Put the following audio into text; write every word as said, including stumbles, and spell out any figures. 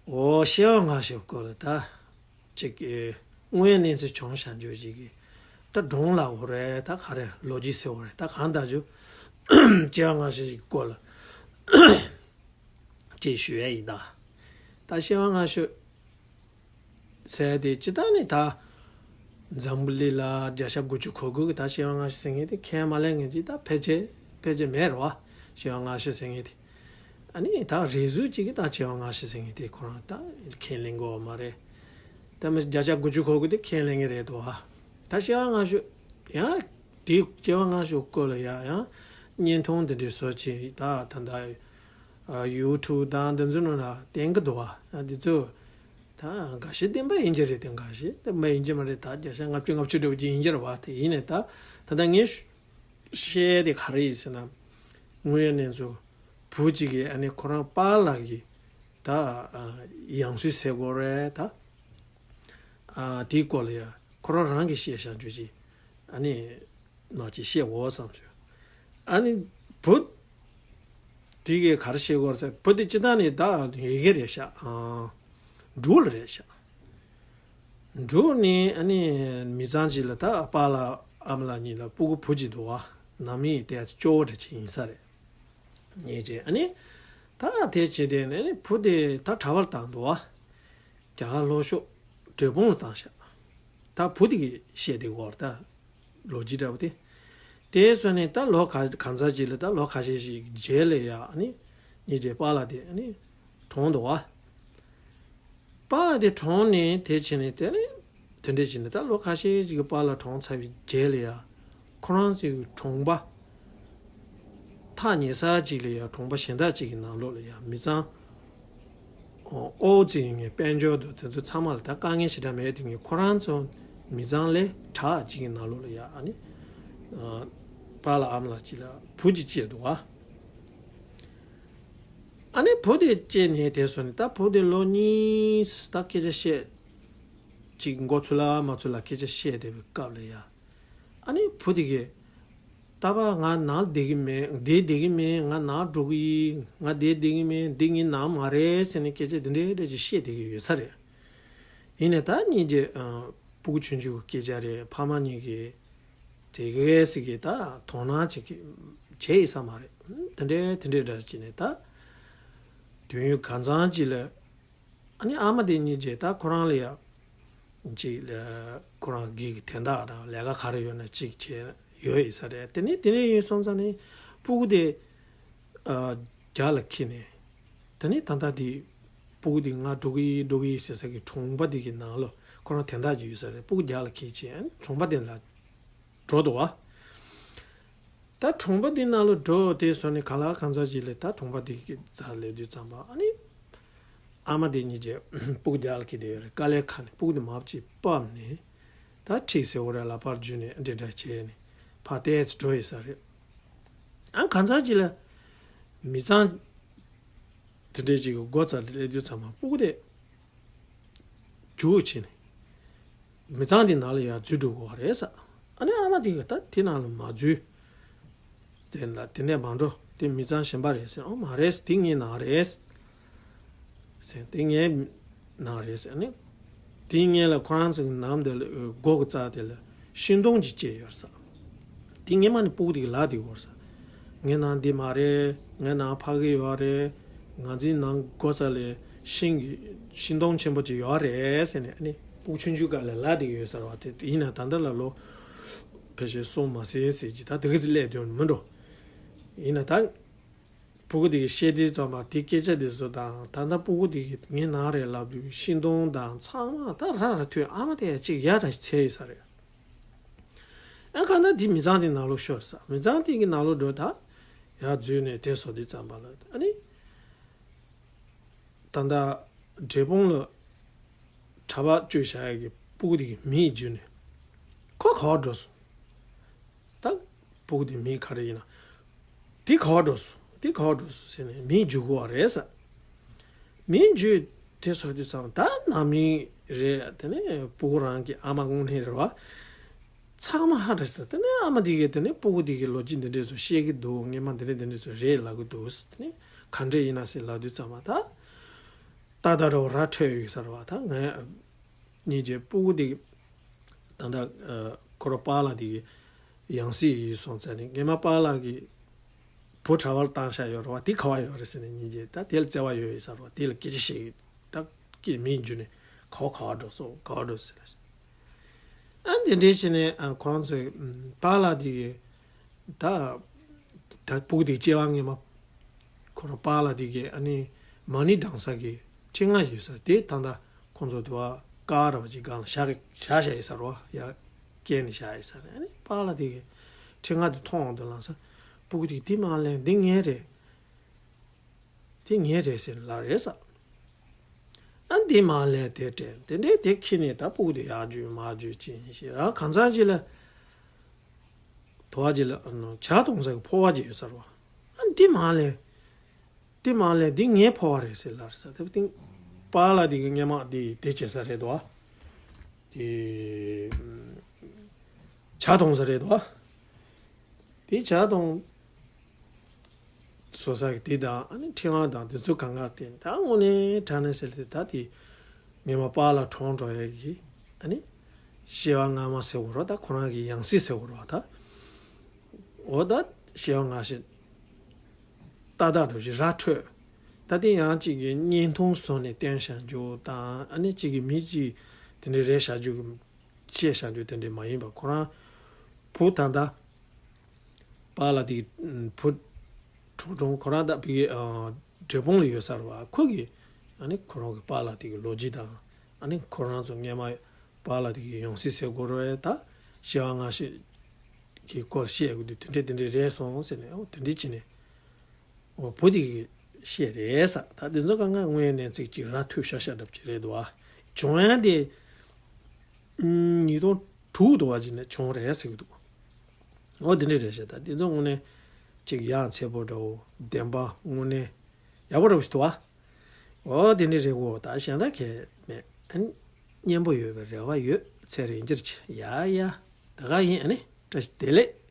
འོ་སྐྱེ་བ་སྔ་ཕྱི་སྐོར་ལ་ད་ཅིག་གི་དངོས་ཡོད་གནས་ཚུལ་བྱུང་བཞག་རྒྱུ་ཞིག་གི་ད་སྒྲུང་ལ་འོ་རེད། ད་ག་རེ་ལོ་རྒྱུས་ཟེར་བ་རེད། ད་གང་ལྟར་རྒྱུ་སྐྱེ་བ་སྔ་ཕྱི་ཞིག་གི་སྐོར་ལ་ཅིག་ཞུ་ཡ་ཡིན་ད། ད་སྐྱེ་བ་སྔ་ཕྱི་ཟེར་དེ་སྤྱིར་བཏང་ནི་ད་འཛམ་བུ་གླིང་ལ་བརྒྱ་ཆ་དགུ་བཅུ་གོ་དགུ་གི་ད་སྐྱེ་བ་སྔ་ཕྱི་ཟེར་མཁན་དེ་ཁས་མ་ལེན་མཁན་ཅིག་ད་ཕལ་ཆེར་ཕལ་ཆེར་མེད་རེད་བ། སྐྱེ་བ་སྔ་ཕྱི་ཟེར་མཁན་དེ། ཨ་ནི་ད་རེ་ཟུང་ཅིག་གིས་ད་སྐྱེ་བ་སྔ་ཕྱི་ཟེར་མཁན་དེ་ཁོ་རང་ད་ཁས་ལེན་གི་ཡོད་མ་རེད། ད་མི་བརྒྱ་ཆ་དགུ་བཅུ་གོ་དགུ་དེ་ཁས་ལེན་གི་རེད་དོ། ད་སྐྱེ་བ་སྔ་ཕྱི་ཡང་དེ་སྐྱེ་བ་སྔ་ཕྱི་སྐོར་ལ་ཡ་ཡང་བརྙན་ཐུང་འདི་འདྲའི་བཟོ་བྱས་ད་ད་ད་ཡུ་ཊུབ་དང་འདི་ཚོ་ནང་ལ་བསྟན་གི་འདུག་བ། ཡང་འདི་ཚོ་ད་འགའ་ཞིག་བདེན་པ་ཡིན་གྱི་རེད། དེ་འགའ་ཞིག་བདེན་པ་ཡིན་གྱི་མ་རེད། ད་བརྒྱ་ཆ་ལྔ་བཅུ་ང་བཅུ་འདྲ་བོ་ཅིག་ཡིན་གྱི་རེད་བ། དེ་ཡིན་ནའི་ད་ད་ལྟ་ངས་བཤད་དེ་ག་རེ་ཡིན་ཟེར་ན། དངོས་ཡོད་གནས་ཚུལ་བུ་གཅིག་གིས་ཨ་ནི་ཁོ་རང་པཱ་ལགས་ཀྱི་ད་ཡང་སྲིད་ཟེར་དགོས་རེད་ད། དེའི་སྐོར་ལ་ཡ་ཁོ་རང་རང་གིས་བཤད་བཞག་རྒྱུ་ཅིག་ཨ་ནི་ནང་ཅིག་བཤད་འོ་བསམ་ཚུལ། ཨ་ནི་བུ་དེ་གིས་ག་རེ་བཤད་དགོས་རེད་ཟེར། བུ་དེ་སྤྱིར་བཏང་ནི་ད་ཡི་གེ་རེད་ཤག་འབྲུག་ལ་རེད་ཤག་འབྲུག་ནི་ཨ་ནི་མི་ཚང་གཅིག་ལ་ད་པཱ་ལགས་ཨ་མ་ལགས་གཉིས་ལ་སྤུ་གུ་བུ་གཅིག་འདུག་བ། ནང་མི་དེ་སྐྱོ་བོ་འདྲ་ཅིག་ཡིན་ས་རེད། ཉེ་རྗེས་ཨ་ནི་ད་དེ་བྱས་དེ་ནས་ཨ་ནི་བུ་དེ་ད་གྲྭ་པར་བཏང་འདུག་བ། རྒྱ་གར་ལྷོ་ཕྱོགས་འབྲས་སྤུངས་ལ་བཏང་ཤག་ད་བུ་དེ་གིས་བཤད་དེ་འོར་ད། ལོ་རྒྱུས་འདྲ་བོ་དེ། དེ་སོང་ནས་ད་ལོ་ག་གང་ཚ་ཅིག་ལ་ད་ལོ་ཁ་ཤས་ཤིག་རྗེས་ལ་ཡ་ཨ་ནི་ཉེ་རྗེས་པཱ་ལགས་དེ་ཨ་ནི་གྲོངས་འདུག་བ། པཱ་ལགས་དེ་གྲོངས་ནས་དེ་བྱས་ནས་དེ་ནས་དེ་འདྲས་བྱས་ནས་ད་ལོ་ཁ་ཤས་ཅིག་གི་པཱ་ལགས་གྲོངས་ཚར་བའི་རྗེས་ལ་ཡ་ཁོ་རང་ཚོའི་གྲོང་པ་ཐག་ཉེ་ས་ཅིག་ལ་ཡ་གྲོང་པ་གཞན་དག་ཅིག་གི་ནང་ལོགས་ལ་ཡ་མི་ཚང་ཨོ་ཨོ་ཙི་ཡིན་ངེས་དཔལ་འབྱོར་དང་དེ་ཚོ་ཚང་མ་ལ་ད་དཀའ་ངལ་ཞེ་དྲག་མེད་དུས་ངེས་ཁོ་རང་ཚོ་མི་ཚང་ལས་དྲག་ཅིག་གི་ནང་ལོགས་ལ་ཡ་ཨ་ནི་པཱ་ལགས་ཨ་མ་ལགས་ཅིག་ལ་བུ་ཅིག་སྐྱེས་འདུག་བ། ཨ་ནི་བུ་དེ་སྐྱེས་ནས་དེ་སོང་ནས་ད་བུ་དེ་ལོ་གཉིས་ད་སྐད་ཆ་བཤད་ཅིག་མགོ་ཚོད་ལ་མ་ཚོད་ལ་སྐད་ཆ་བཤད་བསྡད་པའི་སྐབས་ལ་ཡ། ཨ་ནི་བུ་དེ་གིས་ད་པ་ང་ནང་བསྡད་ཀྱི་མེད། འདིར་བསྡད་ཀྱི་མེད། ང་ནང་འགྲོ་གི་ཡིན། ང་འདིར་བསྡད་ཀྱི་མེད། འདི་ངའི་ནང་མ་རེད་ཟེར་ནས་སྐད་ཆ་འདི་འདྲའི་འདྲ་ཅིག་བཤད་བསྡད་ཀྱི་ཡོད་ས་རེད། ཡིན་ནའི་ད་སྙིང་རྗེ་ཨ་སྤུ་གུ་ཆུང་ཆུང་གི་སྐད་ཆ་རེད། ཕ་མ་གཉིས་ཀྱིས་དེ་གས་ཟིག་གི་ད་དོ་སྣང་ཅིག་གི་བྱས་ཡོད་ས་མ་རེད། དེ་འདྲའི་དེ་འདྲའི་འདྲ་ཅིག་ནས་ད་དུས་ཡུན་གང་ཚང་ཅིག་ལ། ཨ་ནི་ཨ་མ་དེ་གཉིས་རྗེས་ད་ཁོ་རང་ལ་ཡ་ཅིག་ལ་ཁོ་རང་སྒེར་གྱི་དོན་དག་རང་ལས་ཀ་ག་རེ་ཡོད་ན་ཅིག་བྱས་ཡོད་ཡིན་ས་རེད། དེ་ནས་དེ་ནས་ཡིན་སོང་ཙང་ནས་སྤུ་གུ་དེ་ཨ་རྒྱ་ལ་འཁྱེར་ནས་དེ་ནས་ད་ལྟ་དེ་སྤུ་གུ་དེ་ང་འགྲོ་གི་ཡིན་འགྲོ་གི་ཡིན་ཟེར་ས་གི་གྲོང་པ་དེ་གི་ནང་ལ་ཁོ་རང་དོན་དག་ཅིག་ཡོད་ས་རེད། སྤུ་གུ་རྒྱ་ལ་འཁྱེར་བྱས་ཨ་ནི་གྲོང་པ་དེ་ལ་འགྲོ་འདུག་བ། ད་གྲོང་པ་འདི་ནང་ལ་འགྲོ་དེ་སོང་ནས་ག་ལ་གང་ཚ་ཅིག་ལ་ད་གྲོང་པ་འདི་གི་རྩ་སླེབས་དུས་ཙམ་པ་ཨ་ནི་ཨ་མ་དེ་གཉིས་ཀྱིས་སྤུ་གུ་རྒྱག་ལ་ཁྱེར་དེ་ཡོད་རེད། དཀའ་ལས་ཁག་ནས་སྤུ་གུ་དེ་མར་ཅིག་ཕབ་ནས་ད་ཁྲིད་ཟེར་བ་རེད། ལག་པར་འཇུས་ནས་འདྲེ་འདྲ་བྱས་ནས་ཕར་ཏོག་ཙམ་འགྲོ་ཡོད་ས་རེད། ཨ་གང་ཚ་ཅིག་ལ་མི་ཚང་དེ་འདྲས་ཅིག་གི་སྒོ་རྩ་ལ་སླེབས་དུས་ཙམ་པ་སྤུ་གུ་དེ་རྒྱུག་བྱས་ནས། མི་ཚང་དེ་ནང་ལ་ཡར་འཛུལ་འགྲོ་དགོས་པ་རེད་ཟེར། ཨ་ནི་ཨ་མ་དེ་གིས་ད་དེ་ནང་ལ་མ་འཛུལ། དེ་ལ་དེ་ནས་མ་འགྲོ། དེ་མི་ཚང་གཞན་པ་རེད་ཟེར། ཨོ་མ་རེད། དེ་ངའི་ནང་རེད་ཟེར། དེ་ངའི་ནང་རེད་ཟེར། ཨ་ནི་དེ་ངའི་ལ་ཁོ་རང་ཚོ་གི་ནང་དེ་ལ་སྒོ་གི་རྩ་དེ་ལ་ཤིང་སྡོང་ཅིག་བཅད་ཡོད་ཟེར། དེ་སྔོན་མ་ནས་སྤུ་གུ་དེ་གིས་ལབ་བསྡད་ཡོད་ས། ངའི་ནང་འདི་མ་རེད། ངའི་ནང་ཕ་གི་ཡོད་རེད། ང་ཚོའི་ནང་སྒོ་རྩ་ལ་ཤིང་གི་ཤིང་སྡོང་ཆེན་པོ་ཅིག་ཡོད་རེད་ཟེར་ནས་ཨ་ནི་སྤུ་གུ་ཆུང་ཆུང་སྒང་ལ་ལབ་བསྡད་ཡོད་ས་རེད་བ། དེ་ཡིན་ན་ད་ལྟ་ལ་ལོ་ཕལ་ཆེར་སོང་མ་ཟིན་ཟེར་གྱི་ད་དེ་ག་ཚོད་སླེབས་བསྡད་མི་འགྲོ། ཡིན་ན་ད་སྤུ་གུ་དེ་གིས་བཤད་དུས་ཙམ་པ་དེ་སྐད་ཆ་དེ་ཚོ་དང་ད་ལྟ་སྤུ་གུ་དེ་གིས་ངའི་ནང་རེད་ལབ་དུས་ཤིང་སྡོང་དང་ཚང་མ་ད་ར་ར་ཐོས། ཨ་མ་དེ་ཡང་ཅིག་ཡ་ར་ཆད་ཡོད་ས་རེད། ཨ་གང་ལྟར་དེ་མི་ཚང་དེ་ནང་ལོགས་ཤོར་ས། མི་ཚང་དེ་གི་ནང་ལོགས་འགྲོ་ད་ཡར་འཛུལ་ནས་དེ་སོང་དུས་ཙམ་པ་ལ་ཨ་ནི་ད་ལྟ་འབྲས་སྤུངས་ལ་གྲྭ་པ་བཅུག་བཞག་ཡག་གི་སྤུ་གུ་དེ་གི་མིང་བརྗོད་ནས་ཁོ་ག་པར་འགྲོ་སོང་། ད་སྤུ་གུ་དེ་མིང་ག་རེ་ཡིན་ན། དེ་ག་པར་འགྲོ་སོང་། དེ་ག་པར་འགྲོ་སོང་ཟེར་ནས་མིང་བརྗོད་དགོས་པ་རེད་ཟེར། མིང་བརྗོད་དེ་སོང་དུས་ཙམ་ད་ནང་མི་རེད། དེ་ནས་སྤུ་གུ་རང་གི་ཨ་མ་དངོས་གནས་རེད་བ། ཚང་མ་ཧ་རེད་ཟེར། དེ་ནས་ཨ་མ་དེ་གིས་དེ་ནས་སྤུ་གུ་དེ་གི་ལོ་རྒྱུས་འདི་འདྲས་ཚོ་བཤད་གི་འདུག་སྔོན་མ་འདི་འདྲས་འདི་འདྲས་ཚོ་རེད་ལབ་གི་འདུག་དེ་ནས་ག་འདྲས་ཡིན་ན་ཟེར་ལབ་དུས་ཙམ་པ་ད། ཏག་ཏག་འདྲ་བོ་ར་འཕྲོད་ཡོད་ས་རེད་བ། ད་ངས་སྙིང་རྗེ། སྤུ་གུ་དེ་ད་ལྟ་ཁོ་ར་པཱ་ལགས་དེ་གི་ཡང་སྲིད་ཡིན་སོང་ཙང་ནས། ངས་མ་པཱ་ལགས་ཀྱི་བུ་གྲྭ་པར་བཏང་བཞག་ཡོད་རེད་བ། དེ་ག་བ་ཡོད་རེད་ཟེར་ནས་སྙིང་རྗེ། ད་དེ་ལ་བརྩེ་བ་ཡོད་ཡོད་ས་རེད་བ། དེ་ལ་སྐད་ཆ་བཤད་ཀྱི། ད་སྐད་མི་འཇུ་ནས་ག་བ་ག་བ་འགྲོ་སོང་། ག་བ་འགྲོ་ཟེར་ལ། ཨ་དེ་འདྲའི་བྱས་ནས་ཨ་ཁོང་ཚོས་ཨམ་པཱ་ལགས་དེ་གི་ད་ད་སྤུ་གུ་དེ་གི་སྐྱེ་བ་སྔོན་མ་ཁོ་རང་པཱ་ལགས་དེ་གི་ཨ་ནི་མ་ཎི་བགྲང་ས་གི་ཁྲི་རྔ་ཡོད་ས་དེ་ད་ལྟ་ཁོང་ཚོ་དེ་བ་ཀ་ར་བ་ཅིག་སྒང་ལ་བཞག་བཞག་བཞག་ཡོད་ས་རེད་བ། ཡར་བསྐྱལ་ནས་བཞག་ཡོད་ས་རེད། ཨ་ནི་པཱ་ལགས་དེ་གི་ཁྲི་རྔ་དེ་མཐོང་འོང་དུ་ལངས་ས། སྤུ་གུ་དེ་གི་དེ་མ་ལན་འདི་ངའི་རེད། དེ་ངའི་རེད་ཟེར་ལབ་རེད་ས། ཨ་འདི་མ་ལན་དེ་དྲན་དེ་འདྲའི་དེ་ཁྱི་ནས་ད་སྤུ་གུ་དེ་ཡར་འཇུས་མར་འཇུས་ཅིག་ཡིན་ཞེས། རང་གང་ཚང་ཅིག་ལ་དོ་བ་ཅིག་ལ་ཨ་ནི་ཇ་གཏོང་ས་གི་ཕོར་པ་ཅིག་ཡོད་ས་རེད་བ། ཨ་འདི་མ་ལན། འདི་མ་ལན་འདི་ངའི་ཕོར་པ་རེད་ཟེར་ལབ་རེད་ས། དེ་སྟེང་པཱ་ལགས་དེ་གི་སྔས་མ་དེ་དེ་བྱེད་ས་རེད་དོ། དེ་ཇ་གཏོང་ས་རེད་དོ། དེ་ཇ་གཏོང་བཟོ་ས་གི་དེ་དང་ཨ་ནི་ཁྲི་རྔ་དང་དེ་ཚོ་གང་ག་དེ་ད་དངོས་གནས་དྲང་གནས་ཟེར་ཏེ་ད་དེ་སྔས་མ་པཱ་ལགས་གྲོངས་འགྲོ་ཡས་ཀྱི་ཨ་ནི་སྐྱེ་བ་སྔ་མ་ཟེར་དགོས་རེད་བ། ད་ཁོ་རང་གི་ཡང་སྲིད་ཟེར་དགོས་རེད་བ། ད་འོ་ད་སྐྱེ་བ་སྔ་ཕྱི་ཏག་ཏག་འདྲ་བོ་ཞིག་ར་འཕྲོད། ད་དེ་ཡང་གཅིག་གི་བརྙན་ཐུང་བཟོས་ནས་བསྟན་བཞག་རྒྱུ་དང་ཨ་ནི་གཅིག་གི་མི་གཅིག་དེ་འདྲའི་རེད་བཞག་རྒྱུ་གི་བཤད་བཞག་རྒྱུ་དེ་འདྲའི་མ་ཡིན་པ། ཁོ་རང་བུ་ད་ལྟ་པཱ་ལགས་དེ་གི་བུ་གྲོགས་གྲོང་ཁོ་རང་ད་བི་གི་འབྲས་སྤུངས་ལ་ཡོད་ས་རེད་བ། ཁོ་གི་ཨ་ནི་ཁོ་རང་གི་པཱ་ལགས་དེ་གི་ལོ་རྒྱུས་དང་ཨ་ནི་ཁོ་རང་ཚོ་སྔས་མ་པཱ་ལགས་དེ་གི་ཡང་སྲིད་ཟེར་དགོས་རེད་བ། ད་སྐྱེ་བ་སྔ་ཕྱི་གི་སྐོར་བཤད་དགོས་དུས་དེ་འདྲས་དེ་འདྲས་རེད་སོང་ཟེར་ནས། འོ་དེ་འདྲས་བྱས་ནས། འོ་བུ་དེ་གི་བཤད་རེད་ས། ད་དེ་ཚོ་གང་ག་དངོས་གནས་ཚིག་གཅིག་ར་འཐུས་ཤ་ཤ་འདྲ་པོ་ཅིག་རེད་འདུག་བ། བྱུང་ཡ་དེ་ཉིས་སྟོང་དྲུག་འདྲ་བ་ཅིག་ནས་བྱུང་རེད་ཟེར་གི་འདུག་འོ་དེ་འདྲས་རེད་ཤག་ད་དེ་ཚོ་དངོས་གནས་ཅིག་ཡ་མཚན་པོ་འདྲ་བོ། བདེན་པ་དངོས་གནས་ཡག་པོ་འདྲ་བོ་ཞིག་འདུག་བ། འོ་དེ་འདྲས་རེད་གོ། ད་གཞན་དག་གས་མེད། ཨ་ནི་སྙན་པོ་ཡོད་པའི་རེ་བ་ཡོད། ཚེ་རིང་གྱུར་ཅིག་ཡ་ཡ། ད་ག་ཡིན། ཨ་ནི་བཀྲ་ཤིས་བདེ་ལེགས།